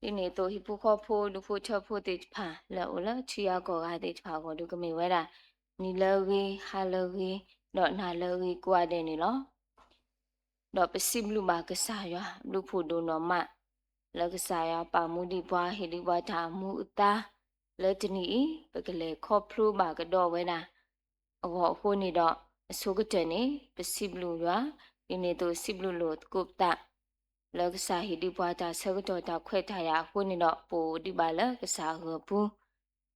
ဒ်န့ၣ်အသိး ဟံၣ်ဖိဃီဖိ ဒူဖိထၢဖိသ့ၣ်တဖၣ် လၢအအိၣ်လၢထံဂၤကီၢ်ဂၤသ့ၣ်တဖၣ်အဂီၢ်ဒီး ကမ့ၢ်ဝဲဒၣ် နံၤလၢအဂ့ၤ, ဟါလၢအဂ့ၤ, ဒီးနၤလၢအဂ့ၤကိးဂၤဒဲးန့ၣ်လီၤ. ဒီးပစံးဘျုးဘၣ်ကစၢ်ယွၤ ဘျုးဖှိၣ်ဒိၣ်နီၢ်မး လၢကစၢ်ယွၤပာ်မူဒံးပှၤ ဟ့ၣ်ဒံးပှၤတၢ်မူအသါ လၢတနံၤအံၤ ပကလဲၤခီဖျိဘၣ်ကဒီးဝဲဒၣ် အဂီၢ်အဃိန့ၣ်ဒီး အဆိကတၢၢ်န့ၣ် ပစံးဘျုးယွၤ, ဒ်န့ၣ်အသိးစံးဘျုးလိာ်သကိးပသး လၢကစၢ်ဟ့ၣ်ဒံးပှၤတၢ်ဆၢကတီၢ်တၢ်ခွဲးတၢ်ယာ်အဃိန့ၣ်ဒီး ပအိၣ်ဒံးဘၣ်လၢကစၢ်အဂၢၤပူၤ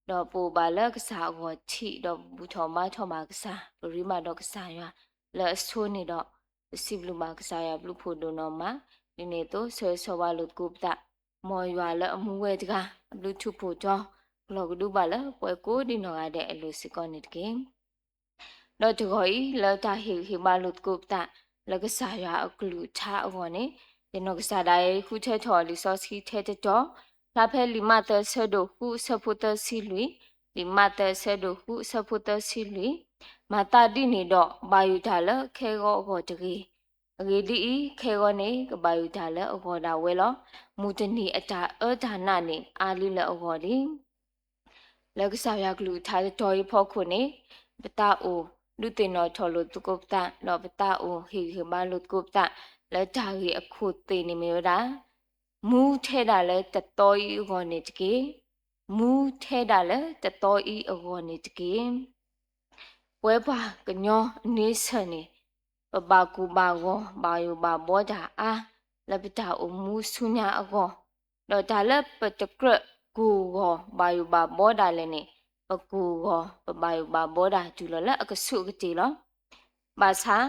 ဒီးပအိၣ်ဘၣ်လၢကစၢ်အဂီၢ်ထံး ဒီးပဘူၣ်ထီၣ်ဘါထီၣ်ဘၣ်ကစၢ် ပရ့ဘၣ်ဒီးကစၢ်ယွၤ လၢအဆိန့ၣ်ဒီး ပစံးဘျုးဘၣ်ကစၢ်ယွၤဘျုးဖှိၣ်ဒိၣ်နီၢ်မး, ဒ်န့ၣ်အသိးဆၢဂ့ၤဆၢဝါလိာ်သကိးပသး, မ်ယွၤလၢအမူဝဲတဂၤ အဘျုးထူးဖှိၣ်တီၤ ကလီၤကဒုဘၣ်လၢပှၤကိးဒံနီၢ်ဂၤဒဲးအလိၤစ့ၢ်ကီးန့ၣ်တက့ၢ်. ဒီးတဂီၤအံၤ လၢတၢ်ဟ့ၣ်ဂံၢ်ဟ့ၣ်ဘါလိာ်သကိးပသး လၢကစၢ်ယွၤအကလုၢ်ကထါအဂီၢ်န့ၣ်, ယနီၢ်ကစၢ်ဒၣ်ယဲ ယဃုထၢထီၣ်လံာ်စီဆှံထဲတတီၤ, ဖျါဖဲလံာ်မးသဲအဆၢဒိၣ်ဃုအဆၢဖိသၢဆံလွံၢ်, လံာ်မးသဲအဆၢဒိၣ်ဃုအဆၢဖိသၢဆံလွံၢ်, မၤသးဒ်န့ၣ်ဒီးဘၣ်ယိၣ်တၢ်လၢခဲဂီၤအဂီၢ်တဂ့ၤ. အဂ့ၢ်ဒ်အံၤ, ခဲဂီၤန့ၣ် ကဘၣ်ယိၣ်တၢ်လၢအဂီၢ်ဒၣ်ဝဲလီၤ. မုၢ်တနံၤအတၢ်အၢတၢ်နးန့ၣ် အါလံလၢအဂီၢ်လံ. လၢကစၢ်ယွၤကလုၢ်ကထါတတီၤအံၤအဖီခိၣ်န့ၣ်, ပသးအိၣ်ဒုးသ့ၣ်နီၣ်ထီၣ်လိာ်သကိးပသး ဒီးပသးအိၣ်ဟ့ၣ်ဂံၢ်ဟ့ၣ်ဘါလိာ်သကိးပသး လၢတၢ်ဂ့ၢ်အခိၣ်သ့ၣ်န့ၣ်မ့ၢ်ဝဲဒၣ်, မူထဲဒၣ်လၢတသီအံၤအဂီၢ်န့ၣ်တက့ၢ်. မူထဲဒၣ်လၢတသီအံၤအဂီၢ်န့ၣ်တက့ၢ်. ပဝဲပှၤကညီအန့ဆၢၣ်န့ၣ်, ပဘၣ်ကိၢ်ဘၣ်ဂီၤ ဘၣ်ယိၣ်ဘၣ်ဘီတၢ်အါ လၢပတၢ်အိၣ်မူဆူညါအဂီၢ်, ဒီးတၢ်လၢပတကြၢးကိၢ်ဂီၤဘၣ်ယိၣ်ဘၣ်ဘီဒၣ်လဲာ်န့ၣ်, ပကိၢ်ဂီၤ ပဘၣ်ယိၣ်ဘၣ်ဘီဒၣ်တုၤလီၤလၢအကဆူးအကတ့ၢ်လီၤ. ဘၣ်ဆၣ်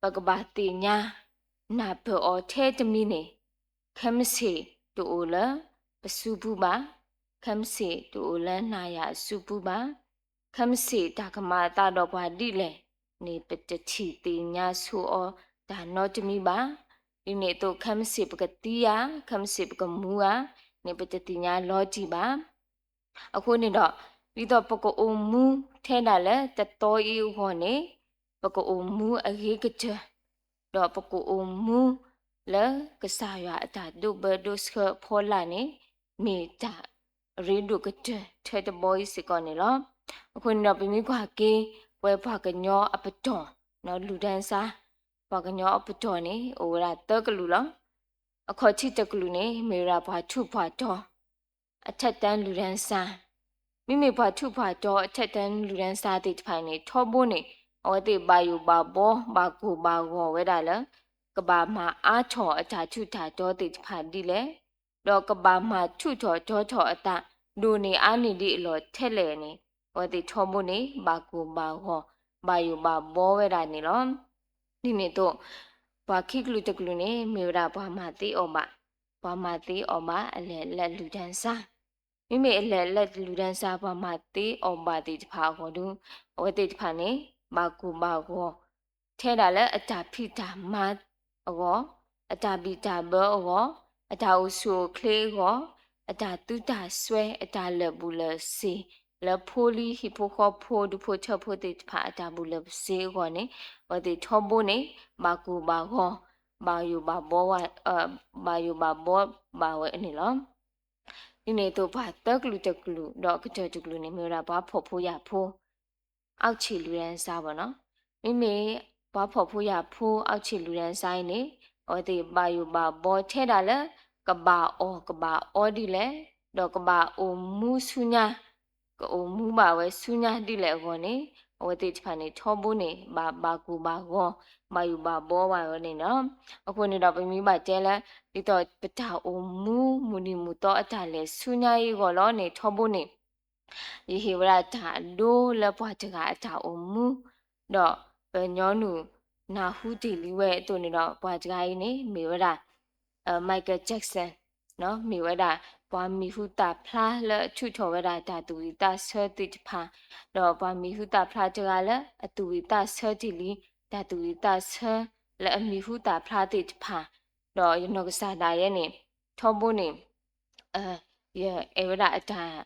ပကဘၣ်သ့ၣ်ညါ နၢ်ပၢၢ်အီၤထဲတမံၤန့ၣ်, ခဲမုၢ်ဆ့ၣ်တအိၣ်လၢပစုပူၤဘၣ်, ခဲမုၢ်ဆ့ၣ်တအိၣ်လၢနၤယၤအစုပူၤဘၣ်, ခဲမုၢ်ဆ့ၣ်တၢ်ကမၤအသးဒီးပှၤဒ်လဲၣ်န့ၣ် ပတထံၣ်သ့ၣ်ညါဆိအီၤတၢ်နီတမံၤဘၣ်. ဒ်န့ၣ်အသိး ခဲမုၢ်ဆ့ၣ်ပကသံဧါ, ခဲမုၢ်ဆ့ၣ်ပကမူဧါန့ၣ် ပတသ့ၣ်ညါလီၤတံၢ်ဘၣ်. အဃိန့ၣ်ဒီး, ဒ်သိးပကအိၣ်မူထဲဒၣ်လၢတသီအံၤအဂီၢ်န့ၣ်, ပကအိၣ်မူအဂ့ၤကတၢၢ်, ဒီးပကအိၣ်မူလၢကစၢ်ယွၤအတၢ်ဒိးဘၢဒိးဆှၢအဖီလာ်န့ၣ်, မ့ၢ်တၢ်အရ့ဒိၣ်ကတၢၢ်ထဲတဘီအံၤစ့ၢ်ကီးန့ၣ်လီၤ. အဃိန့ၣ်ဒီး ပမ့ၢ်ကွၢ်က့ၤ ပဝဲပှၤကညီအပတီၢ်, လူၤဒၢစါ, ပှၤကညီအပတီၢ်န့ၣ် အိၣ်ဝဲဒၣ်သၢကလုာ်လီၤ. အခီၣ်ထံးတကလုာ်န့ၣ် မ့ၢ်ဝဲဒၣ်ပှၤထူးပှၤတီၤ အထက်တန်းလူတန်းစား, မ့မ့ၢ်ပှၤထူးပှၤတီၤ အထက်တန်းလူတန်းစားသ့ၣ်တဖၣ်အံၤန့ၣ် ထီဘိန့ၣ် အဝဲသ့ၣ်ဘၣ်ယိၣ်ဘၣ်ဘီ ဘၣ်ကိၢ်ဘၣ်ဂီၤဝဲဒၣ်လၢ ကဘၣ်မၤအါထီၣ်အတၢ်ထူးတၢ်တီၤသ့ၣ်တဖၣ်ဒ်လဲၣ်, ဒီးကဘၣ်မၤထူးထီၣ်တီၤထီၣ်အသး ဒိၣ်န့ၢ်အါန့ၢ်ဒံးအလီၢ်ထဲလဲၣ်န့ၣ် အဝဲသ့ၣ်ထီဘိန့ၣ် ဘၣ်ကိၢ်ဘၣ်ဂီၤ ဘၣ်ယိၣ်ဘၣ်ဘီဝဲဒၣ်န့ၣ်လီၤ. ဒ်န့ၣ်အသိး ပှၤခံကလုာ်တကလုာ်န့ၣ် မ့ၢ်ဝဲဒၣ်ပှၤမၤသ့အီၣ်ဘၣ်, ပှၤမၤသ့အီၣ်ဘၣ်အလဲၤလၢလူတန်းစား, မ့မ့ၢ်အလဲၤလၢလူတန်းစား ပှၤမၤသ့အီၣ်ဘၣ်သ့ၣ်တဖၣ်အဂီၢ်ဒီး အဝဲသ့ၣ်တဖၣ်န့ၣ် ဘၣ်ကိၢ်ဘၣ်ဂီၤ ထဲဒၣ်လၢအတၢ်ဖံးတၢ်မၤအဂီၢ်, အတၢ်ဘံၣ်တၢ်ဘၢအဂီၢ်, အတၢ်အိၣ်ဆူၣ်အိၣ်ချ့အဂီၢ်, အတၢ်သုးတၢ်စွဲ အတၢ်လၢာ်ဘူၣ်လၢာ်စ့ၤ လၢဖိလံၤဟံၣ်ဖိဃီဖိ ဒူဖိထၢဖိသ့ၣ်တဖၣ်အတၢ်ဘူၣ်လၢာ်စ့ၤအဂီၢ်န့ၣ် အဝဲသ့ၣ်ထီဘိန့ၣ် ဘၣ်ကိၢ်ဘၣ်ဂီၤ ဘၣ်ယိၣ်ဘၣ်ဘီဝဲ, ဘၣ်ယိၣ်ဘၣ်ဘီဘၣ်ဝဲန့ၣ်လီၤ. ဒ်န့ၣ်အသိး ပှၤသၢကလုာ်တကလုာ် ဒီးကတၢၢ်တကလုာ်န့ၣ် မ့ၢ်ဝဲဒၣ်ပှၤဖှီၣ်ဖိယာ်ဖိ အောက်ခြေလူတန်းစားပေါ့နော်. မ့မ့ၢ်ပှၤဖှီၣ်ဖိယာ်ဖိ အောက်ခြေလူတန်းစားအံၤန့ၣ် အဝဲသ့ၣ်ဘၣ်ယိၣ်ဘၣ်ဘီထဲဒၣ်လၢ ကဘၣ်အီၣ်ကဘၣ်အီဒ်လဲၣ်, ဒီးကဘၣ်အိၣ်မူဆူညါ, ကအိၣ်မူဘၣ်ဝဲဆူညါဒ်လဲၣ်အဂီၢ်န့ၣ် အဝဲသ့ၣ်တဖၣ်န့ၣ် ထီဘိန့ၣ် ဘၣ်ဘၣ်ကိၢ်ဘၣ်ဂီၤ ဘၣ်ယိၣ်ဘၣ်ဘီဝဲန့ၣ်လီၤ. အဃိန့ၣ်ဒီး ပမ့ၢ်ဘၣ်တဲလၢ ဒ်သိးပတၢ်အိၣ်မူမုၢ်နံၤမုၢ်သီအတၢ်လဲၤဆူညါအံၤအဂီၢ်လီၤန့ၣ် ထီဘိန့ၣ် ယဟ့ၣ်ဝဲဒၣ်တၢ်အဒိလၢပှၤတဂၤအတၢ်အိၣ်မူ, ဒီးပညီနုၢ်နၢ်ဟူတ့ၢ်လံဝဲအသိးန့ၣ်ဒီး ပှၤတဂၤအံၤန့ၣ် မ့ၢ်ဝဲဒၣ် Michael Jackson မ့ၢ်ဝဲဒၣ် ပှၤမံၤဟူသၣ်ဖျါလၢအထုးထီၣ်ဝဲဒၣ်တၢ်သူၣ်ဝံၣ်သးဆၢသ့ၣ်တဖၣ်, ဒီးပှၤမံၤဟူသၣ်ဖျါတဂၤလၢအသူၣ်ဝံၣ်သးဆၢတ့ၢ်လံ တၢ်သူၣ်ဝံၣ်သးဆၢလၢအမံၤဟူသၣ်ဖျါသ့ၣ်တဖၣ်, ဒီးယနီၢ်ကစၢ်ဒၣ်ယဲန့ၣ် ထီဘိန့ၣ် ယအဲၣ်ဝဲဒၣ်အတၢ်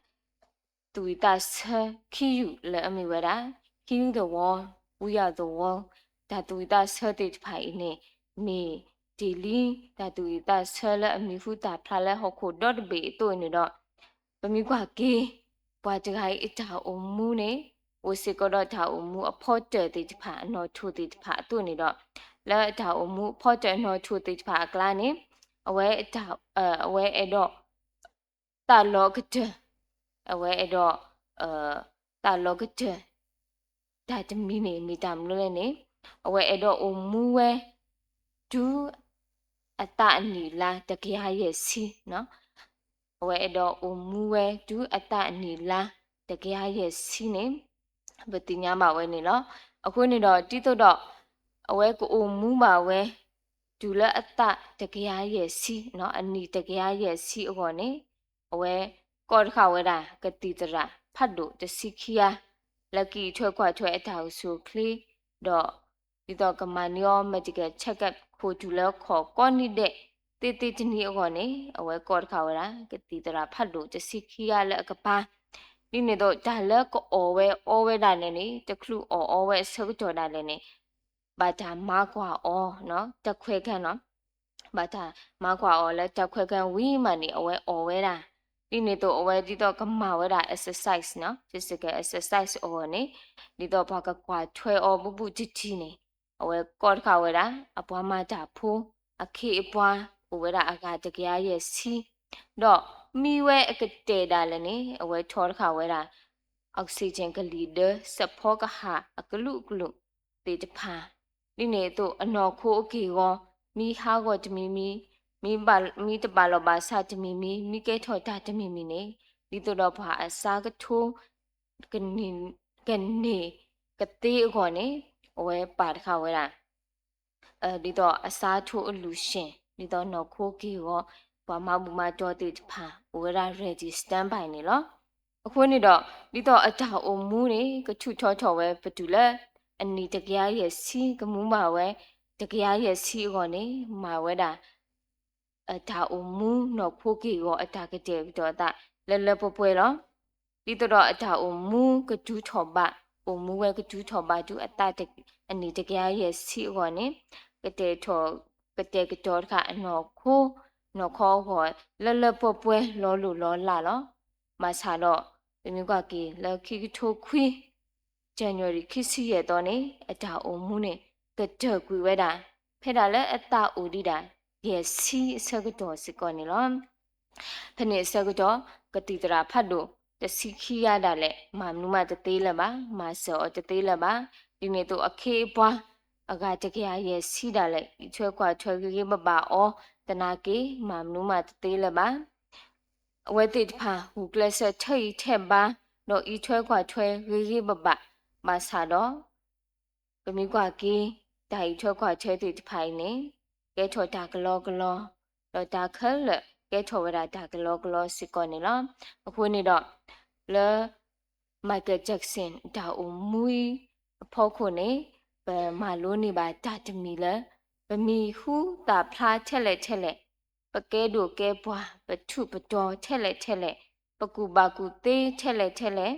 သူၣ်ဝံၣ်သးဆၢခံယူၢ်လၢအမ့ၢ်ဝဲဒၣ် Heal the World, We Are the World တၢ်သူၣ်ဝံၣ်သးဆၢသ့ၣ်တဖၣ်အံၤန့ၣ် မ့ၢ် တ့ၢ်လံတၢ်သူၣ်ဝံၣ်သးဆၢလၢအမံၤဟူသၣ်ဖျါလၢဟီၣ်ခိၣ်ဒီတဘ့ၣ်အသိးန့ၣ်ဒီး, ပမ့ၢ်ကွၢ်က့ၤ ပှၤတဂၤအံၤအတၢ်အိၣ်မူန့ၣ် အိၣ်စ့ၢ်ကီးဒီးတၢ်အိၣ်မူအဖီတၢၣ်သ့ၣ်တဖၣ် အနီၣ်ထိၣ်သ့ၣ်တဖၣ်အသိးန့ၣ်ဒီး, လၢအတၢ်အိၣ်မူအဖီတၢၣ်အနီၣ်ထိၣ်သ့ၣ်တဖၣ်အကျါန့ၣ် အဝဲ အဝဲအဲၣ်ဒိး သးလီကတၢၢ်, အဝဲအဲၣ်ဒိး သးလီကတၢၢ် တၢ်တမံၤန့ၣ် မ့ၢ်တၢ်မနုၤလဲၣ်န့ၣ်, အဝဲအဲၣ်ဒိးအိၣ်မူဝဲ တုၤအသးအနံၣ်လါတကယၤယဲၢ်ဆံ, အဝဲအဲၣ်ဒိးအိၣ်မူဝဲတုၤအသးအနံၣ်လါတကယၤယဲၢ်ဆံန့ၣ် ပသ့ၣ်ညါဘၣ်ဝဲန့ၣ်လီၤ. အဃိန့ၣ်ဒီး ဒ်သိးဒီး အဝဲကအိၣ်မူဘၣ်ဝဲ တုၤလၢအသးတကယၤယဲၢ်ဆံ, အနံၣ်တကယၤယဲၢ်ဆံအဂီၢ်န့ၣ်, အဝဲကိးတဃာ်ဝဲဒၣ် ကသံၣ်သရၣ်ဖးဒိၣ်တဆံခံဂၤ လၢကအံးထွဲကွၢ်ထွဲအတၢ်အိၣ်ဆူၣ်အိၣ်ချ့, ဒီး ဒ်သိးကမၤန့ၢ်အီၤ medical checkup ခိၣ်တုၤလၢခီၣ်ကိးနံၤဒဲး သ့သ့တနံၤအဂီၢ်န့ၣ် အဝဲကိးတဃာ်ဝဲဒၣ် ကသံၣ်သရၣ်ဖးဒိၣ်တဆံခံဂၤလၢအကပၤ, ဒ်န့ၣ်အသိး တၢ်လၢကအီၣ်ဝဲအီဝဲဒၣ်လဲာ်န့ၣ် တချုးအီၣ်အီဝဲအဆၢကတီၢ်ဒၣ်လဲာ်န့ၣ် ဘၣ်တၢ်မၤကွၢ်အီၤ တၢ်ခွဲးကဲနီၤ, ဘၣ်တၢ်မၤကွၢ်အီၤလၢတၢ်ခွဲးကဲဝံၤမးန့ၣ် အဝဲအီၣ်ဝဲဒၣ်, ဒ်န့ၣ်အသိး အဝဲဒ်သိးကမၤဝဲဒၣ် exercise နီၤ, physical exercise အဂီၢ်န့ၣ်, ဒ်သိးပှၤကကွၢ်ထွဲအီၤဘူးဘူးတံၢ်တံၢ်န့ၣ်, အဝဲကိးတဃာ်ဝဲဒၣ် အပှၤမၤတၢ်ဖိ အခ့အပှၤ အိၣ်ဝဲဒၣ်အဂၤတကယၤယဲၢ်ဆံ, ဒီးမံဝဲအကတဲာ်ဒၣ်လဲာ်န့ၣ် အဝဲထီတဃာ်ဝဲဒၣ် oxygen ကလံၤဒၢ စဲးဖီကဟၣ်အကလုာ်ကလုာ်သ့ၣ်တဖၣ်, ဒ်န့ၣ်အသိးအနီၢ်ခိအက့ၢ်အဂီၤ မံဟးဂီၤတမံၤမံၤ, မံဘၣ်, မံတဘၣ်လီၢ်ဘၣ်စးတမံၤမံၤ, မံကဲထီၣ်တၢ်တမံၤမံၤန့ၣ်, ဒ်သိးဒီးပှၤအဆၢကထိ ကန့ၢ်, ကန့ၢ်ကသ့အဂီၢ်န့ၣ်, အဝဲပာ်တဃာ်ဝဲဒၣ် ဒ်သိးအဆၢကထိအလူၤရှဲၣ်, ဒ်သိးနီၢ်ခိက့ၢ်ဂီၤ ပှၤမၤဘူၣ်မၤတီၤသ့ၣ်တဖၣ် အိၣ်ဝဲဒၣ် ready standby န့ၣ်လီၤ. အဃိန့ၣ်ဒီး ဒ်သိးအတၢ်အိၣ်မူန့ၣ် ကထုးထီထီၣ်ဝဲပတုၤလၢ အနံၣ်တကယၤယဲၢ်ဆံ ကမူဘၣ်ဝဲ တကယၤယဲၢ်ဆံအဂီၢ်န့ၣ် မၤဝဲဒၣ် အတၢ်အိၣ်မူနီၢ်ခိက့ၢ်ဂီၤအတၢ်ကတဲာ်ကတီၤအသးလၢလၢပှဲၤပှဲၤလီၤ. ဒ်သိးဒီးအတၢ်အိၣ်မူကတုၤထီၣ်ဘး, အိၣ်မူဝဲကတုၤထီၣ်ဘးတုၤအသး အနံၣ်တကယၤယဲၢ်ဆံအဂီၢ်န့ၣ်, ကတဲာ်ထီၣ်, ကတဲာ်ကတီၤတဃာ်အနီၢ်ခိ, နီၢ်ခိအဂီၢ် လၢလၢပှဲၤပှဲၤလီၤလိၢ်လီၤလးလီၤ. ဘၣ်ဆၣ်ဒီး ပမ့ၢ်ကွၢ်က့ၤလၢခံကထိခွံ January ခံဆံယဲၢ်သီန့ၣ် အတၢ်အိၣ်မူန့ၣ် ကတၢၢ်ကွံာ်ဝဲဒၣ် ဖဲဒၣ်လၢအသးအိၣ်ဒံးဒၣ် ယဲၢ်ဆံအဆၢကတီၢ်စ့ၢ်ကီးန့ၣ်လီၤ. ဖဲန့ၣ်အဆၢကတီၢ် ကသံၣ်သရၣ်ဖးဒိၣ် တဆံခံဂၤဒၣ်လဲာ် မၤမနုၤမးတသ့လၢၤဘၣ်, မၤစၢၤအီၤတသ့လၢၤဘၣ်. ဒ်န့ၣ်အသိးအခ့အပှၤ အဂၤတကယၤယဲၢ်ဆံဒၣ်လဲာ် အံးထွဲကွၢ်ထွဲဂ့ၤဂ့ၤဘၣ်ဘၣ်အီၤသနာ်က့ မၤမနုၤမးတသ့လၢၤဘၣ်. အဝဲသ့ၣ်တဖၣ် ဂုာ်ကျဲးစၢးထဲအံၤထဲဘါ ဒီးအံးထွဲကွၢ်ထွဲဂ့ၤဂ့ၤဘၣ်ဘၣ်, ဘၣ်ဆၣ်ဒီး ပမ့ၢ်ကွၢ်က့ၤ တၢ်အံးထွဲကွၢ်ထွဲသ့ၣ်တဖၣ်အံၤန့ၣ် ကဲထီၣ်တၢ်ကလီကလီ, ဒီးတၢ်ခဲလၢာ်ကဲထီၣ်ဝဲဒၣ်တၢ်ကလီကလီစ့ၢ်ကီးန့ၣ်လီၤ. အဃိန့ၣ်ဒီး လၢ Michael Jackson တၢ်အိၣ်မူအံၤအဖီခိၣ်န့ၣ် ပမၤလိန့ၢ်ဘၣ်တၢ်တမံၤလၢ ပမံၤဟူသၣ်ဖျါထဲလဲၣ်ထဲလဲၣ်, ပကဲဒိၣ်ကဲပှၢ် ပထူးပတီၤထဲလဲၣ်ထဲလဲၣ်, ပကူၣ်ဘၣ်ကူၣ်သ့ထဲလဲၣ်ထဲလဲၣ်,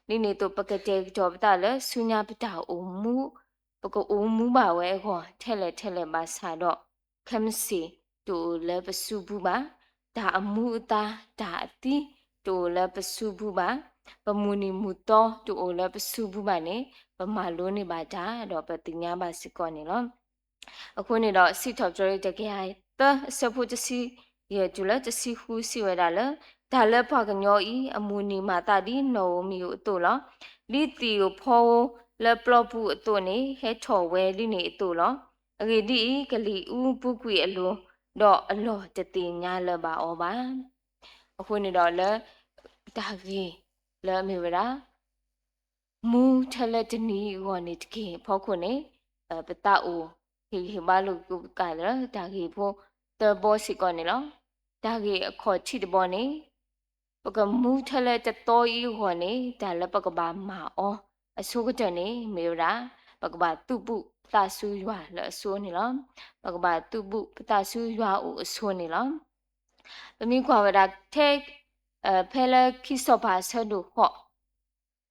ဒ်န့ၣ်အသိး ပကတဲာ်ကတီၤပသးလၢဆူညါပတၢ်အိၣ်မူ ပကအိၣ်မူဘၣ်ဝဲအဂီၢ်ထဲလဲၣ်ထဲလဲၣ်ဘၣ်ဆၣ်ဒီး ခဲမုၢ်ဆ့ၣ်တအိၣ်လၢပစုပူၤဘၣ်, တၢ်အမူအသါ တၢ်အသံ တအိၣ်လၢပစုပူၤဘၣ်, ပမုၢ်နံၤမုၢ်သီတအိၣ်လၢပစုပူၤဘၣ်န့ၣ် ပမၤလိန့ၢ်ဘၣ်တၢ် ဒီးပသ့ၣ်ညါဘၣ်စ့ၢ်ကီးန့ၣ်လီၤ. အဃိန့ၣ်ဒီး စံးထီၣ်ပတြၢၤတကယၤသၢ အဆၢဖိတဆံယဲၢ်တုၤလၢတဆံဃု စံးဝဲဒၣ်လၢ တၢ်လၢပှၤကညီအံၤ အမုၢ်နံၤမၤသးဒ်နီၣ်ဧိၤမံၤဧိၤအသိးလီၤ. ဒ်သံၣ်ဧိၤဖီဧိၤလၢပျီပူၤအသိးန့ၣ် ဟဲထီၣ်ဝဲဒ်န့ၣ်အသိးလီၤ. အဂ့ၢ်ဒ်အံၤ, ကလံၤအူပူၤကွံာ်အလိၤ, ဒီးအလီၢ်တသ့ၣ်ညါလၢၤဘၣ်အီၤဘၣ်. အဃိန့ၣ်ဒီးလၢ တၢ်ဂ့ၢ်လၢအမ့ၢ်ဝဲဒၣ် မူထဲလၢတနံၤအဂီၢ်န့ၣ်တက့ၢ်အဖီခိၣ်န့ၣ် ပသးအိၣ် ဟ့ၣ်ဂံၢ်ဟ့ၣ်ဘါလိာ်သးလၢတၢ်ဂ့ၢ်ဖိသၢဘီစ့ၢ်ကီးန့ၣ်လီၤ. တၢ်ဂ့ၢ်အခီၣ်ထံးတဘီန့ၣ် ပကမူထဲလၢတသီအံၤအဂီၢ်န့ၣ် တၢ်လၢပကဘၣ်မၤအီၤအဆိကတၢၢ်န့ၣ် မ့ၢ်ဝဲဒၣ် ပကဘၣ်သုးဘူးပသးဆူယွၤလၢအဆိန့ၣ်လီၤ. ပကဘၣ်သုးဘူးပသးဆူယွၤအိၣ်အဆိန့ၣ်လီၤ. ပမ့ၢ်ကွၢ်ဝဲဒၣ်ထဲ ဖဲလၢခံစီၤပၤအဆၢဒိၣ်ဃိး,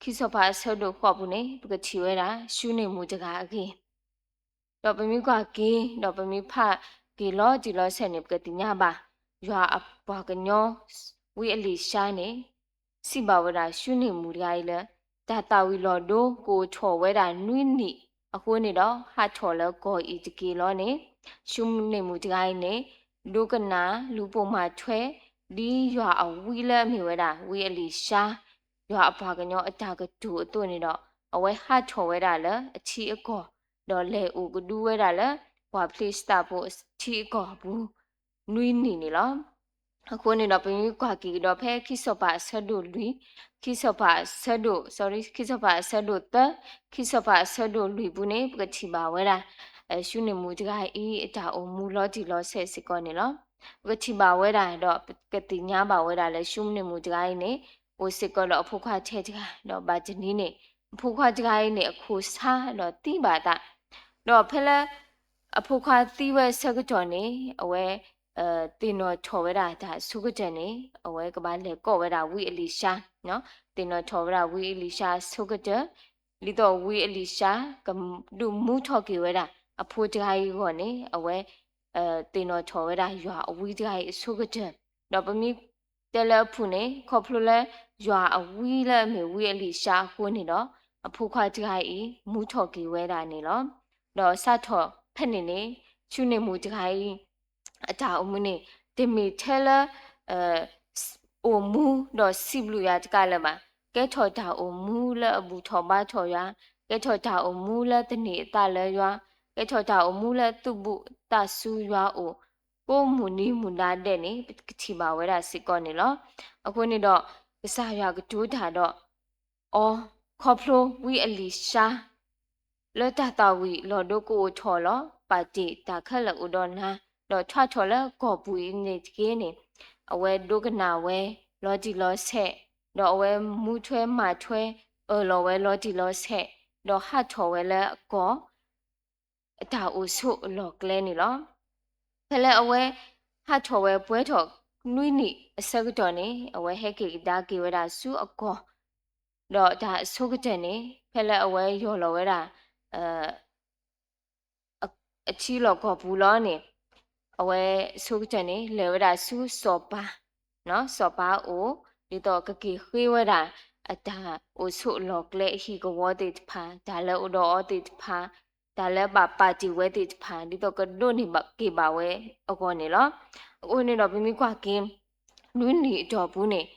ခံစီၤပၤအဆၢဒိၣ်ဃိးပူၤန့ၣ် ပကထံၣ်ဝဲဒၣ် ၡူန့ၢ်မူတဂၤအဂ့ၢ် ဒီးပမ့ၢ်ကွၢ်က့ၤ ဒီးပမ့ၢ်ဖး တၢ်ကတိၤက့ၤလီၤတံၢ်လီၤဆဲးန့ၣ် ပကသ့ၣ်ညါဘၣ် ယွၤအပှၤကညီ ဝံအ့လံၡါန့ၣ် စံးဘၣ်ဝဲဒၣ်ၡူန့ၣ်မူတဂၤအံၤလၢ တၢ်သၣ်ဝံၤလီၤဒိကအိၣ်ထီၣ်ဝဲဒၣ်နွံနံၣ်အဃိန့ၣ်ဒီး ဟးထီၣ်လၢကီၢ်အံၤတက့ၢ်လီၤန့ၣ် ၡူန့ၣ်မူတဂၤအံၤန့ၣ် ဒိကနၣ်လူၤပိာ်မၤထွဲ ဒ်ယွၤအဝံလၢအမ့ၢ်ဝဲဒၣ် ဝံအ့လံၡါ ယွၤအပှၤကညီအတၢ်ကတိၤအသိးန့ၣ်ဒီး အဝဲဟးထီၣ်ဝဲဒၣ်လၢအထံအကီၢ် ဒီးလဲၤအိၣ်ကဒုဝဲဒၣ်လၢ ပှၤဖလ့ၡသးဖိအထံအကီၢ်အပူၤ နွံနံၣ်န့ၣ်လီၤ. အဃိန့ၣ်ဒီး ပမ့ၢ်ကွၢ်က့ၤကဒီးဖဲခံစီၤပၤအဆၢဒိၣ်လွံၢ်, ခံစီၤပၤအဆၢဒိၣ်, sorry, ခံစီၤပၤအဆၢဒိၣ်သၢ, ခံစီၤပၤအဆၢဒိၣ်လွံၢ်ပူၤန့ၣ် ပကထံၣ်ဘၣ်ဝဲဒၣ် ၡူန့ၣ်မူတဂၤအံၤ အတၢ်အိၣ်မူလီၤတံၢ်လီၤဆဲးစ့ၢ်ကီးန့ၣ်လီၤ. ပကထံၣ်ဘၣ်ဝဲဒၣ်ဒီး ပကသ့ၣ်ညါဘၣ်ဝဲဒၣ်လၢ ၡူန့ၣ်မူတဂၤအံၤန့ၣ် အိၣ်စ့ၢ်ကီးဒီးအဖိခွါထဲတဂၤ ဒီးဘၣ်တနံၤန့ၣ် အဖိခွါတဂၤအံၤန့ၣ် အခိၣ်ဆါဒီးသံဘၣ်အသး ဒီးဖဲလၢ အဖိခွါသံဝဲအဆၢကတီၢ်န့ၣ် အဝဲ သ့ၣ်နီၣ်ထီၣ်ဝဲဒၣ်တၢ်အဆိကတၢၢ်န့ၣ် အဝဲကဘၣ်လဲၤကိးဝဲဒၣ်ဝံအ့လံၡါ, သ့ၣ်နီၣ်ထီၣ်ဝဲဒၣ်ဝံအ့လံၡါအဆိကတၢၢ်, ဒ်သိးဝံအ့လံၡါ ကဒုးမူထီၣ်က့ၤဝဲဒၣ် အဖိတဂၤအံၤအဂီၢ်န့ၣ် အဝဲ သ့ၣ်နီၣ်ထီၣ်ဝဲဒၣ်ယွၤအဝံတဂၤအံၤအဆိကတၢၢ်, ဒီးပမ့ၢ်တဲလၢအဖုၣ်န့ၣ် ခီဖျိလၢ ယွၤအဝံလၢအမ့ၢ်ဝံအ့လံၡါအဃိန့ၣ်ဒီး အဖိခွါတဂၤအံၤ မူထီၣ်က့ၤဝဲဒၣ်န့ၣ်လီၤ. ဒီးစးထီၣ်ဖဲန့ၣ်န့ၣ် ၡူန့ၣ်မူတဂၤအံၤ အတၢ်အိၣ်မူန့ၣ် တမ့ၢ်ထဲလၢ အိၣ်မူဒီးစံးဘျုးယွၤတကးလၢၤဘၣ်. ကဲထီၣ်တၢ်အိၣ်မူလၢအဘူၣ်ထီၣ်ဘါထီၣ်ယွၤ, ကဲထီၣ်တၢ်အိၣ်မူလၢသန့ၤအသးလၢယွၤ, ကဲထီၣ်တၢ်အိၣ်မူလၢသူၣ်ဘံၣ်သးစူၤယွၤအအိၣ် ကိးမုၢ်နံၤမုၢ်ဒါဒဲးန့ၣ် ပကထံၣ်ဘၣ်ဝဲဒၣ်စ့ၢ်ကီးန့ၣ်လီၤ. အဃိန့ၣ်ဒီး ကစၢ်ယွၤကတိၤတၢ်ဒီး အီၤ ခီဖျိဝံအ့လံၡါ လၢတၢ်သၣ်ဝံၤလီၤဒိကအိၣ်ထီၣ်လီၤ ပာ်တ့ၢ်တၢ်ခဲလၢာ်အိၣ်ဒီးနၤ, ဒီးထီၣ်ထီၣ်လၢကီၢ်ပူၤအံၤန့ၣ်တက့ၢ်န့ၣ် အဝဲဒိကနၣ်ဝဲလီၤတံၢ်လီၤဆဲး, ဒီးအဝဲမူထွဲမၤထွဲအၢၣ်လီၤဝဲလီၤတံၢ်လီၤဆဲး, ဒီးဟးထီၣ်ဝဲလၢအကီၢ် အတၢ်အိၣ်ဆိးအလီၢ်ကျဲန့ၣ်လီၤ. ဖဲလၢအဝဲဟးထီၣ်ဝဲပှဲၤထီၣ်နွံနံၣ်အဆၢကတီၢ်န့ၣ် အဝဲဟဲက့ၤကဒါက့ၤဝဲဒၣ်ဆူအကီၢ်, ဒီးတၢ်အဆိကတၢၢ်န့ၣ် ဖဲလၢအဝဲယီၢ်လီၤဝဲဒၣ် အထံလီၢ်ကီၢ်ပူၤလီၤန့ၣ် အဝဲအဆိကတၢၢ်န့ၣ် လဲၤဝဲဒၣ်ဆူစီၤပၤ, စီၤပၤအိၣ် ဒ်သိးကက့ၤဃ့ဝဲဒၣ် အတၢ်အိၣ်ဆိးအလီၢ်ကျဲအဟံၣ်ကဝီၤသ့ၣ်တဖၣ်, တၢ်လၢအိၣ်ဒီးအီၤသ့ၣ်တဖၣ်, တၢ်လၢဘၣ်ပာ်တ့ၢ်ဝဲသ့ၣ်တဖၣ် ဒ်သိးကဒိးန့ၢ်က့ၤဘၣ်ဝဲအဂီၢ်န့ၣ်လီၤ. အဃိန့ၣ်ဒီးပမ့ၢ်ကွၢ်က့ၤ နွံနံၣ်အတီၢ်ပူၤန့ၣ်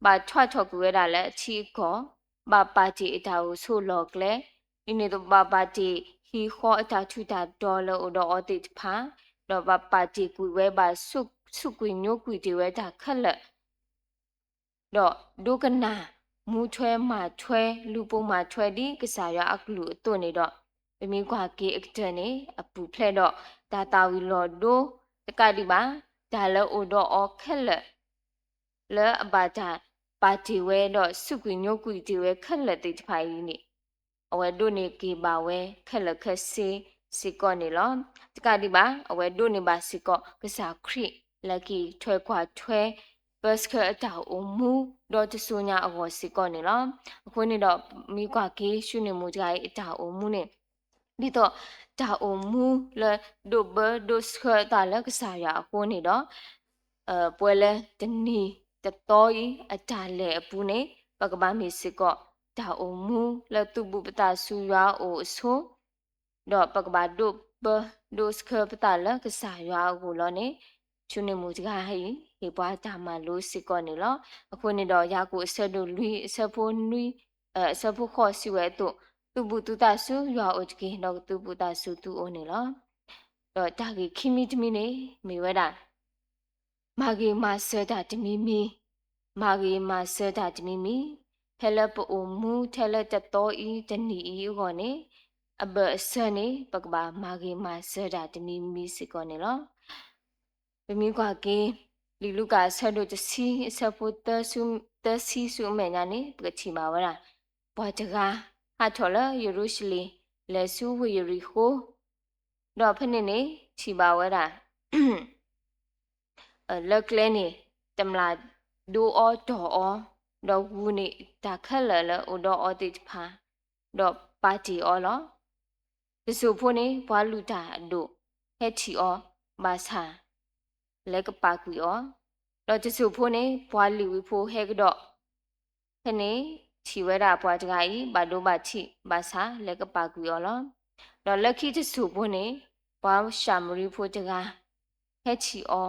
ဘၣ်ထွးထီၣ်ကွံာ်ဝဲဒၣ်လၢအထံအကီၢ်, ဘၣ်ပာ်တ့ၢ်အတၢ်အိၣ်ဆိးလီၢ်ကျဲ, ဒ်န့ၣ်အသိးဘၣ်ပာ်တ့ၢ်ဟံၣ်ဃီအတၢ်ထူးတၢ်တီၤလၢအိၣ်ဒီးအီၤသ့ၣ်တဖၣ်, ဒီးဘၣ်ပာ်တ့ၢ်ကွံာ်ဝဲ ဘၣ်စူးကွံာ်ညိကွံာ်တ့ၢ်ဝဲတၢ်ခဲလၢာ် ဒီးဒိကနၣ် မူထွဲမၤထွဲ လူၤပိာ်မၤထွဲဒ်ကစၢ်ယွၤအကလုၢ်အသိးန့ၣ်ဒီး ပမ့ၢ်ကွၢ်က့ၤအကတၢၢ်န့ၣ် အပူၤဖျဲးဒီး တၢ်သၣ်ဝံၤလီၤဒိတကးဒံးဘၣ်, တၢ်လၢအိၣ်ဒီးအီၤခဲလၢာ် လၢအဘၣ်တၢ်ပာ်တ့ၢ်ဝဲဒီးစူးကွံာ်ညိကွံာ်တ့ၢ်ဝဲခဲလၢာ်သ့ၣ်တဖၣ်အံၤန့ၣ် အဝဲဒိးန့ၢ်က့ၤဘၣ်ဝဲခဲလၢာ်ခဲဆ့စ့ၢ်ကီးန့ၣ်လီၤ. တကးဒံးဘၣ် အဝဲဒိးန့ၢ်ဘၣ်စ့ၢ်ကီး ကစၢ်ခရံာ်လၢက့ၤထွဲကွၢ်ထွဲ ပၢဆှၢအတၢ်အိၣ်မူ ဒီတစိၤညါအဂီၢ်စ့ၢ်ကီးန့ၣ်လီၤ. အဃိန့ၣ်ဒီး မ့ၢ်ကွၢ်က့ၤ ၡူန့ၣ်မူတဂၤအံၤအတၢ်အိၣ်မူန့ၣ် ဒ်သိးတၢ်အိၣ်မူလၢဒိးဘၢဒိးဆှၢအသးလၢကစၢ်ယွၤအဃိန့ၣ်ဒီး ပှဲၤလၢတနံၤတသီအံၤအတၢ်လဲၤအပူၤန့ၣ် ပကဘၣ်မ့ၢ်စ့ၢ်ကီး တၢ်အိၣ်မူလၢသူၣ်ဘံၣ်ပသးစူၤယွၤအအိၣ်အဆိ ဒီးပကဘၣ်ဒိးဘၢဒိးဆှၢပသးလၢကစၢ်ယွၤအဂီၢ်လီၤန့ၣ် ဆူန့ၣ်မူတဂၤအံၤ ဟ့ၣ်ပှၤတၢ်မၤလိစ့ၢ်ကီးန့ၣ်လီၤ. အဃိန့ၣ်ဒီး ယၤကိာ်အဆၢဒိၣ်လွံၢ် အဆၢဖိနွံ အဆၢဖိဃိးစံးဝဲအသိး, သူၣ်ဘံၣ်သူၣ်သးစူၤယွၤအိၣ်တက့ၢ်, ဒီးကသူၣ်ဘံၣ်သးစူၤသုအိၣ်န့ၣ်လီၤ. ဒီးတၢ်ဂ့ၢ်ခံမံၤတမံၤန့ၣ် မ့ၢ်ဝဲဒၣ် မၤဂ့ၤမၤစၢၤတၢ်တမံၤမံၤ, မၤဂ့ၤမၤစၢၤတၢ်တမံၤမံၤ, ဖဲလၢပအိၣ်မူထဲလၢတသီအံၤတနံၤအံၤအဂီၢ်န့ၣ် အဘၢၣ်အစၢၤန့ၣ် ပကဘၣ်မၤဂ့ၤမၤစၢၤတၢ်တမံၤမံၤစ့ၢ်ကီးန့ၣ်လီၤ. ပမ့ၢ်ကွၢ်က့ၤ လံာ်လူၤကၣ်အဆၢဒိၣ်တဆံ အဆၢဖိသၢဆံဆူအမဲာ်ညါန့ၣ် ပကထံၣ်ဘၣ်ဝဲဒၣ် ပှၤတဂၤ ဟးထီၣ်လၢယရူၤၡလ့ၣ် လဲၤဆူဝ့ၢ်ယရံၣ်ဃိ ဒီးဖဲန့ၣ်န့ၣ် ထံၣ်ဘၣ်ဝဲဒၣ် လၢကျဲန့ၣ် တမျၢ်ဒိအီၤတီၢ်အီၤ, ဒီးဂုာ်န့ၢ်တၢ်ခဲလၢာ်လၢအိၣ်ဒီးအီၤသ့ၣ်တဖၣ်, ဒီးပာ်တ့ၢ်အီၤလီၤ. တစိၢ်ဖိန့ၣ် ပှၤလုၢ်တၢ်အဒိၣ်ဟဲထံၣ်အီၤ, ဘၣ်ဆၣ် လဲၤကပာ်ကွံာ်အီၤ, ဒီးတစိၢ်ဖိန့ၣ် ပှၤလ့ၤဝံဖိဟဲကဒီး ဖဲန့ၣ် ထံၣ်ဝဲဒၣ်ပှၤတဂၤအံၤ ဘၣ်ဒိဘၣ်ထံး ဘၣ်ဆၣ်လဲၤကပာ်ကွံာ်အီၤလီၤ. ဒီးလၢခံတစိၢ်ဖိန့ၣ် ပှၤၡၤမရံဖိတဂၤ ဟဲထံၣ်အီၤ,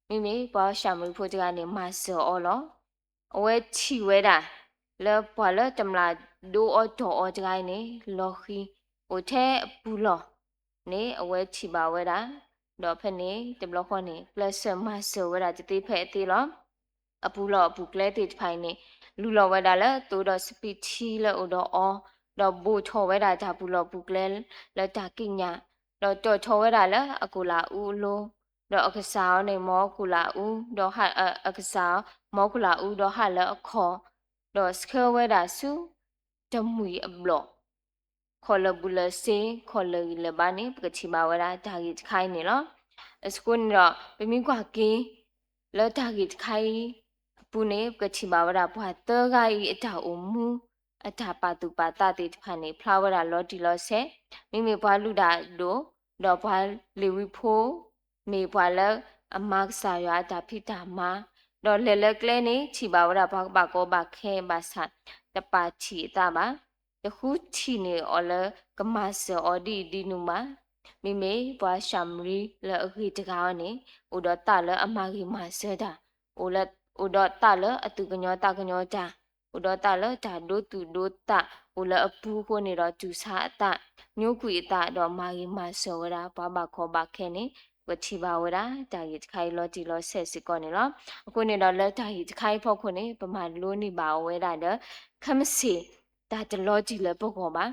မ့မ့ၢ်ပှၤၡၤမရံဖိတဂၤန့ၣ် မၤစၢၤအီၤလီၤ. အဝဲထံၣ်ဝဲဒၣ် လၢပှၤလၢတမျာ်ဒိအီၤတီၢ်အီၤတဂၤအံၤန့ၣ် လီၤဃံၤ အိၣ်ထဲအပူၤလီၢ်န့ၣ် အဝဲထံၣ်ဘၣ်ဝဲဒၣ်, ဒီးဖဲန့ၣ်တဘျီဃီန့ၣ် ကျဲးစၢးမၤစၢၤဝဲဒၣ်တသ့ဖဲအသ့လီၤ. အပူၤလီၢ်အပူၤကျဲသ့ၣ်တဖၣ်အံၤန့ၣ် လူလီၤဝဲဒၣ်လၢသိဒီးစပံးထံလၢအိၣ်ဒီးအီၤ, ဒီးဘိးထီၣ်ဝဲဒၣ်တၢ်ပူၤလီၢ်ပူၤကျဲလၢတၢ်ကံးညာ်, ဒီးတီၢ်ထီၣ်ဝဲဒၣ်လၢအကိၣ်လၢအူအလိၤ, ဒီးအကစၢ်အီၤန့ၣ် မ်အကိၣ်လၢအူ ဒီးဟး, အကစၢ်အီၤ မ်အကိၣ်လၢအူဒီးဟးလၢအခီၣ်, ဒီးဆှၢဝဲဒၣ်ဆူ တမှံၤအဘျီၣ် ခီၣ်လၢာ်ဘူးလၢာ်စ့ ခီၣ်လၢာ်ဂံၢ်လၢာ်ဘါန့ၣ် ပကထံၣ်ဘၣ်ဝဲဒၣ်တၢ်ဂ့ၢ်တခါအံၤန့ၣ်လီၤ. အဃိန့ၣ်ဒီး ပမ့ၢ်ကွၢ်က့ၤ လၢတၢ်ဂ့ၢ်တခါအံၤအပူၤန့ၣ် ပကထံၣ်ဘၣ်ဝဲဒၣ်ပှၤသၢဂၤအံၤအတၢ်အိၣ်မူ အတၢ်ပာ်သူၣ်ပာ်သးသ့ၣ်တဖၣ်န့ၣ် ဖျါဝဲဒၣ်လီၤတံၢ်လီၤဆဲး, မ့မ့ၢ်ပှၤလုၢ်တၢ်အဒိၣ် ဒီးပှၤလ့ၤဝံဖိ မ့ၢ်ပှၤလၢအမၤကစၢ်ယွၤအတၢ်ဖံးတၢ်မၤ, ဒီးလဲၤလၢကျဲန့ၣ် ထံၣ်ဘၣ်ဝဲဒၣ်ပှၤကဘၣ်ကီဘၣ်ခဲဘၣ်ဆၣ် တပာ်ထံၣ်အသးဘၣ်, တဃုထံၣ်န့ၢ်အီၤလၢကမၤစၢၤအီၤဒ်အံၤဒ်နုၤဘၣ်. မ့မ့ၢ်ပှၤၡၤမရံလၢအဂ့ၤတဂၤအံၤန့ၣ် အိၣ်ဒီးသးလၢအမၤဂ့ၤမၤစၢၤတၢ်, အိၣ်ဒီးသးလၢအသူၣ်ကညီၤသးကညီၤတၢ်, အိၣ်ဒီးသးလၢတၢ်ဒိသူၣ်ဒိသး အိၣ်လၢအပူၤအဃိန့ၣ်ဒီး တူၢ်ဆါအသး, ညိကွံာ်အသး ဒီးမၤဂ့ၤမၤစၢၤဝဲဒၣ် ပှၤဘၣ်ကီဘၣ်ခဲန့ၣ် ပကထံၣ်ဘၣ်ဝဲဒၣ် တၢ်ဂ့ၢ်တခါအံၤလီၤတံၢ်လီၤဆဲးစ့ၢ်ကီးန့ၣ်လီၤ. အဃိန့ၣ်ဒီး လၢတၢ်ဂ့ၢ်တခါအံၤဖီခိၣ်န့ၣ် ပမၤလိန့ၢ်ဘၣ်အီၤဝဲဒၣ်ဒီး ခဲမုၢ်ဆ့ၣ် တၢ်တလီၤတံၢ်လၢပဂီၢ်ဘၣ်.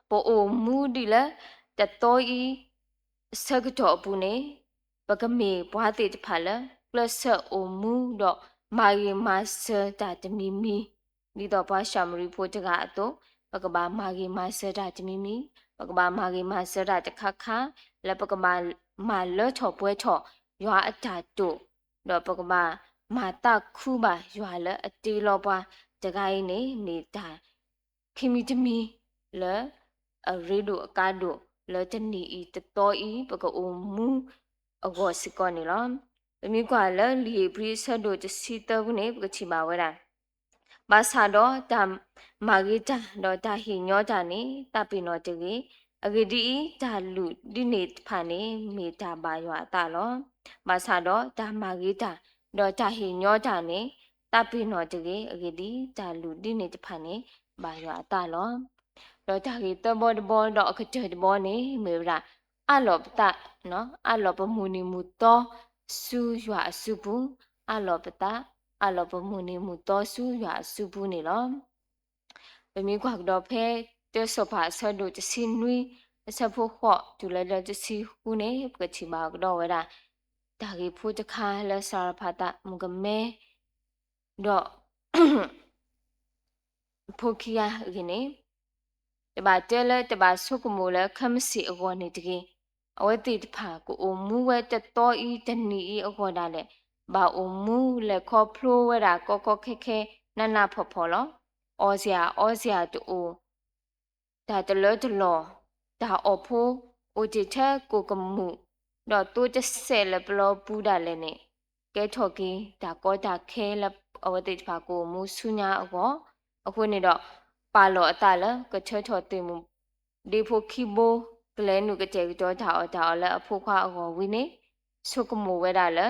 ပအိၣ်မူဒ်လၢ တသီအံၤ အဆၢကတီၢ်အပူၤန့ၣ် ပကမ့ၢ်ပှၤသ့ၣ်တဖၣ်လၢ ကျဲးစၢးအိၣ်မူဒီးမၤဂ့ၤမၤစၢၤတၢ်တမံၤမံၤ, ဒ်သိးပှၤၡၤမရံဖိတဂၤအသိး, ပကဘၣ်မၤဂ့ၤမၤစၢၤတၢ်တမံၤမံၤ, ပကဘၣ်မၤဂ့ၤမၤစၢၤတၢ်တခါခါ, လၢပကဘၣ်မၤလၢထီၣ်ပှဲၤထီၣ်ယွၤအတၢ်တိာ်, ဒီးပကဘၣ်မၤသးခုဘၣ်ယွၤလၢအတ့လီၤပှၤတဂၤအံၤန့ၣ် မ့ၢ်တၢ် ခံမံၤတမံၤလၢ အရ့ဒိၣ်အကါဒိၣ်လၢတနံၤအံၤတသီအံၤ ပကအိၣ်မူအဂီၢ်စ့ၢ်ကီးန့ၣ်လီၤ. ပမ့ၢ်ကွၢ်လၢလံာ်ဧ့ၤဘြံၤအဆၢဒိၣ်တဆံသၢပူၤန့ၣ် ပကထံၣ်ဘၣ်ဝဲဒၣ်, ဘၣ်ဆၣ်ဒီးတၢ်မၤဂ့ၤတၢ်ဒီးတၢ်ဟ့ၣ်ညီတၢ်န့ၣ် သးပ့ၤနီၣ်တဂ့ၤ. အဂ့ၢ်ဒ်အံၤ, တၢ်လုၢ်ဒ်န့ၣ်တဖၣ်န့ၣ် မ့ၢ်တၢ်ဘၣ်ယွၤအသးလီၤ. ဘၣ်ဆၣ်ဒီးတၢ်မၤဂ့ၤတၢ်ဒီးတၢ်ဟ့ၣ်ညီတၢ်န့ၣ် သးပ့ၤနီၣ်တဂ့ၤ. အဂ့ၢ်ဒ်အံၤ, တၢ်လုၢ်ဒ်န့ၣ်တဖၣ်န့ၣ် ဘၣ်ယွၤအသးလီၤ. ဒီးတၢ်ဂ့ၢ်သၢဘီတဘီဒီးအကတၢၢ်တဘီန့ၣ် မ့ၢ်ဝဲဒၣ် အးလီၤပသး, အးလီၤပမုၢ်နံၤမုၢ်သီဆူယွၤအစုပူၤ, အးလီၤပသး, အးလီၤပမုၢ်နံၤမုၢ်သီဆူယွၤအစုပူၤန့ၣ်လီၤ. ပမ့ၢ်ကွၢ်ကဒီးဖဲ တၢစီၤပၤအဆၢဒိၣ်တဆံနွံ အဆၢဖိဃိး တုၤလၢတဆံဃုန့ၣ် ပကထံၣ်ဘၣ်ကဒီးဝဲဒၣ် တၢ်ဂ့ၢ်ဖိတခါလၢစၤရဖးသးမုၣ်ကမဲ ဒီး ဖိခံဂၤအဂ့ၢ်န့ၣ် တဘၣ်တဲလၢတဘၣ်ဆိကမိၣ်လၢခဲမုၢ်ဆ့ၣ်အဂီၢ်န့ၣ်တဂ့ၤ. အဝဲသ့ၣ်တဖၣ်ကအိၣ်မူဝဲတသီအံၤတနံၤအံၤအဂီၢ်ဒၣ်လဲာ် ဘၣ်အိၣ်မူလဲၤခီဖျိဝဲဒၣ်ကီကီခဲခဲနးနးဖှီၣ်ဖှီၣ်လီၤ. အီစၢၤအီစၢၤတအိၣ် တၢ်တလၢတလီၢ်, တၢ်အီၣ်ဖိအိၣ်တ့ၢ်ထဲကိၣ်ကမူၣ်, ဒီးသိတစဲးလၢပျီပူၤဒၣ်လဲာ်န့ၣ် ကဲထီၣ်က့ၤတၢ်ကီတၢ်ခဲလၢအဝဲသ့ၣ်တဖၣ်ကအိၣ်မူဆူညါအဂီၢ်, အဃိန့ၣ်ဒီး ပာ်လီၤအသးလၢကထၢထီၣ်သ့ၣ်မုၣ်ဒ့ဖိခံဘိ ကလဲၤနုာ်ကတဲာ်ကတီၤတၢ်အီၣ်တၢ်အီလၢအဖိခွါအဂီၢ်ဝံၤန့ၣ် ဆိကမိၣ်ဝဲဒၣ်လၢ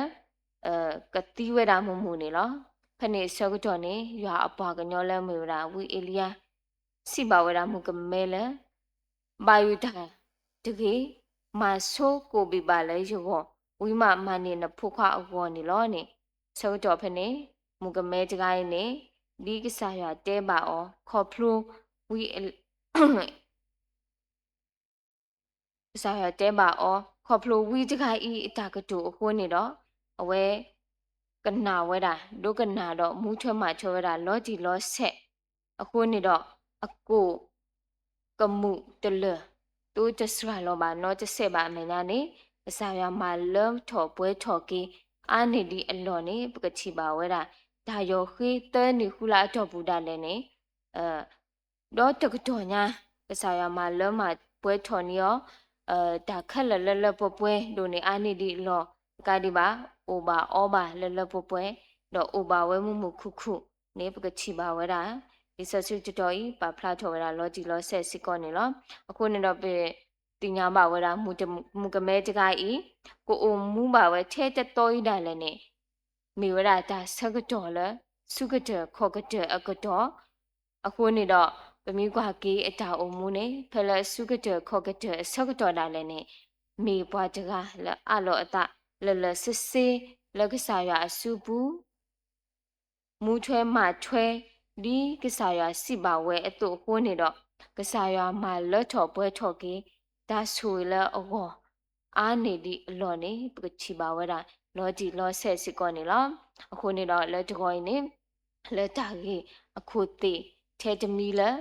ကသံဝဲဒၣ်မုာ်မုာ်န့ၣ်လီၤ. ဖဲန့ၣ်အဆၢကတီၢ်န့ၣ် ယွၤအပှၤကညီလၢမ့ၢ်ဝဲဒၣ်ဝံအ့လံယၤ စံးဘၣ်ဝဲဒၣ်မုၣ်ကမဲလၢ ဘၣ်ယိၣ်တၢ်တဂ့ၤ, မၤဆိကိၣ်ဘ့ၣ်ဘၣ်လၢယဂီၢ်, ဝံၤမးမၤန့ၢ်နဖိခွါအဂီၢ်န့ၣ်လီၤန့ၣ်, ဆၢကတီၢ်ဖဲန့ၣ် မုၣ်ကမဲတဂၤအံၤန့ၣ် ဒ်ကစၢ်ယွၤတဲဘၣ်အီၤ ခီဖျိဝံ ကစၢ်ယွၤတဲဘၣ်အီၤ ခီဖျိဝံတဂၤအံၤအတၢ်ကတိၤအဃိန့ၣ်ဒီး အဝဲကနၣ်ဝဲဒၣ် ဒိကနၣ်ဒီးမူထွဲမၤထွဲဝဲဒၣ်လီၤတံၢ်လီၤဆဲး, အဃိန့ၣ်ဒီး အကိၣ်ကမူၣ်တလၢာ် သိတစှၤလီၤဘၣ်နီတစဲးဘၣ်အမဲာ်ညါန့ၣ် ကစၢ်ယွၤမၤလၢထီၣ်ပှဲၤထီၣ်က့ၤ အါန့ၢ်ဒံးအလီၢ်န့ၣ် ပကထံၣ်ဘၣ်ဝဲဒၣ် တၢ်ယီၢ်ဃ့သၢနံၣ်ဃုလါအတီၢ်ပူၤဒၣ်လဲာ်န့ၣ် ဒီးတကတီၢ်ညါ ကစၢ်ယွၤမၤလၢမၤပှဲၤထီၣ်န့ၢ်အီၤ တၢ်ခဲလၢာ်လၢလၢပှဲၤပှဲၤဒိၣ်န့ၢ်အါန့ၢ်ဒံးအလီၢ် တကးဒံးဘၣ် အိၣ်ဘၣ်အီဘၣ်လၢလၢပှဲၤပှဲၤ ဒီးအိၣ်ဘၣ်ဝဲမုာ်မုာ်ခုၣ်ခုၣ်န့ၣ် ပကထံၣ်ဘၣ်ဝဲဒၣ် လံာ်စီဆှံတတီၤအံၤ ပာ်ဖျါထီၣ်ဝဲဒၣ်လီၤတံၢ်လီၤဆဲးစ့ၢ်ကီးန့ၣ်လီၤ. အဃိန့ၣ်ဒီး ပသ့ၣ်ညါဘၣ်ဝဲဒၣ် မုၣ်ကမဲတဂၤအံၤ ကအိၣ်မူဘၣ်ဝဲထဲတသီအံၤဒၣ်လဲာ်န့ၣ် မ့ၢ်ဝဲဒၣ်တၢ်ဆၢကတီၢ်လၢ ဆူကတၢၢ်ခီၣ်ကတၢၢ်အကတီၢ် အဃိန့ၣ်ဒီး ပမ့ၢ်ကွၢ်က့ၤအတၢ်အိၣ်မူန့ၣ် ဖဲလၢဆူကတၢၢ်ခီၣ်ကတၢၢ်အဆၢကတီၢ်ဒၣ်လဲာ်န့ၣ် မ့ၢ်ပှၤတဂၤလၢအးလီၤအသးလၢလၢဆ့ဆ့ လၢကစၢ်ယွၤအစုပူၤ မူထွဲမၤထွဲ ဒ်ကစၢ်ယွၤစံးဘၣ်ဝဲအသိးအဃိန့ၣ်ဒီး ကစၢ်ယွၤမၤလၢထီၣ်ပှဲၤထီၣ်က့ၤ တၢ်ဆိၣ်ဂ့ၤလၢအဂီၢ် အါန့ၢ်ဒံးအလီၢ်န့ၣ် ပကထံၣ်ဘၣ်ဝဲဒၣ် လီၤတံၢ်လီၤဆဲးစ့ၢ်ကီးန့ၣ်လီၤ. အဃိန့ၣ်ဒီး လၢတဂီၤအံၤန့ၣ် လၢတၢ်ဂ့ၢ်အခိၣ်သ့ၣ်ထဲတမံၤလၢ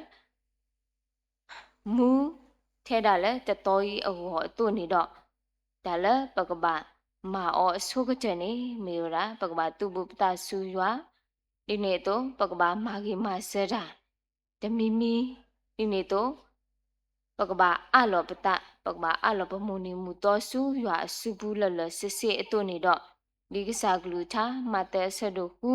မူထဲဒၣ်လၢတသီအံၤအဂီၢ်အသိးန့ၣ်ဒီး တၢ်လၢပကဘၣ်မၤအီၤအဆိကတၢၢ်န့ၣ် မ့ၢ်ဝဲဒၣ် ပကဘၣ်သူၣ်ဘုပသးဆူယွၤ, ဒ်န့ၣ်အသိး ပကဘၣ်မၤဂ့ၤမၤစၢၤတၢ် တမံၤမံၤ, ဒ်န့ၣ်အသိး ပကဘၣ်အးလီၤပသး, ပကဘၣ်အးလီၤပမုၢ်နံၤမုၢ်သီဆူယွၤအစုပူၤလၢလၢဆ့ဆ့အသိးန့ၣ်ဒီး, ဒ်ကစၢ်ကလုၢ်ကထါ မးသဲအဆၢဒိၣ်ဃု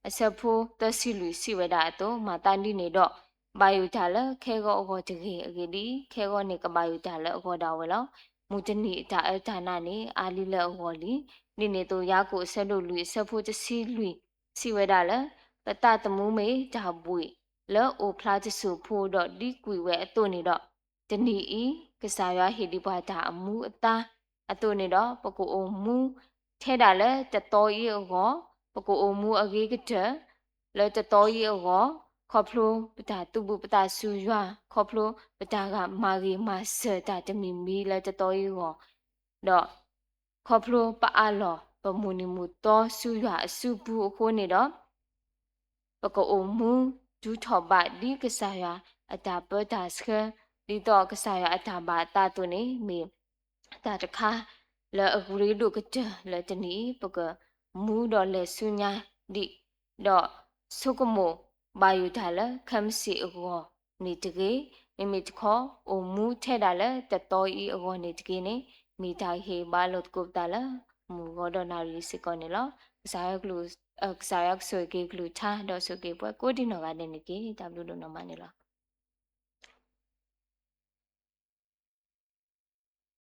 အဆၢဖိသၢဆံလွံၢ်စံးဝဲဒၣ်အသိး မၤသးဒ်န့ၣ်ဒီး, ဘၣ်ယိၣ်တၢ်လၢခဲဂီၤအဂီၢ်တဂ့ၤ, အဂ့ၢ်ဒ်အံၤ, ခဲဂီၤန့ၣ် ကဘၣ်ယိၣ်တၢ်လၢအဂီၢ်ဒၣ်ဝဲလီၤ. မုၢ်တနံၤအတၢ်အၢတၢ်နးန့ၣ် အါလံလၢအဂီၢ်လံ. ဒ်န့ၣ်အသိး ယၤကိာ်အဆၢဒိၣ်လွံၢ်အဆၢဖိတဆံလွံၢ် စံးဝဲဒၣ်လၢ ပသးသမူမ့ၢ်တၢ်ဘှံး လၢအိၣ်ဖျါတစိၢ်ဖိဒီးဒ်ကွံာ်ဝဲအသိးန့ၣ်ဒီး, တနံၤအံၤ ကစၢ်ယွၤဟ့ၣ်ဒံးပှၤတၢ်အမူအသါအသိးန့ၣ်ဒီး ပကအိၣ်မူထဲဒၣ်လၢတသီအံၤအဂီၢ်, ပကအိၣ်မူအဂ့ၤကတၢၢ် လၢတသီအံၤအဂီၢ်, ခီဖျိပတၢ်သူၣ်ဘုပသးဆူယွၤ, ခီဖျိပတၢ်ဂၤမၤဂ့ၤမၤစၢၤတၢ်တမံၤမံၤလၢတသီအံၤအဂီၢ်, ဒီး ခီဖျိပအးလီၤပမုၢ်နံၤမုၢ်သီဆူယွၤအစုပူၤအဃိန့ၣ်ဒီး, ပကအိၣ်မူဒုးထီၣ်ဘးဒ်ကစၢ်ယွၤအတၢ်ပၢတၢ်ဆှၢ, ဒ်သိးကစၢ်ယွၤအတၢ်ဘၣ်အသးအသိးန့ၣ် မ့ၢ်တၢ်တခါလၢအရ့ဒိၣ်ကတၢၢ်လၢတနံၤအံၤ ပကမူဒီးလဲၤဆူညါဒံး, ဒီးဆိကမိၣ်ဘၣ်ယိၣ်တၢ်လၢခဲမုၢ်ဆ့ၣ်အဂီၢ်န့ၣ်တဂ့ၤ, မ့မ့ၢ်တခီ အိၣ်မူထဲဒၣ်လၢတသီအံၤအဂီၢ်န့ၣ်တက့ၢ်န့ၣ် မ့ၢ်တၢ်ဟ့ၣ်ဘါလိာ်သကိးပသးလၢ မုၢ်ဂီၤဒီးနၣ်ရံၣ်စ့ၢ်ကီးန့ၣ်လီၤ. ကစၢ်ယွၤကဆိၣ်ဂ့ၤက့ၤကလုၢ်ကထါ ဒီးဆိၣ်ဂ့ၤပှၤကိးဒံနီၢ်ဂၤဒဲးန့ၣ်တက့ၢ်. တၢ်ဘျုးဒိၣ်နီၢ်မးန့ၣ်လီၤ.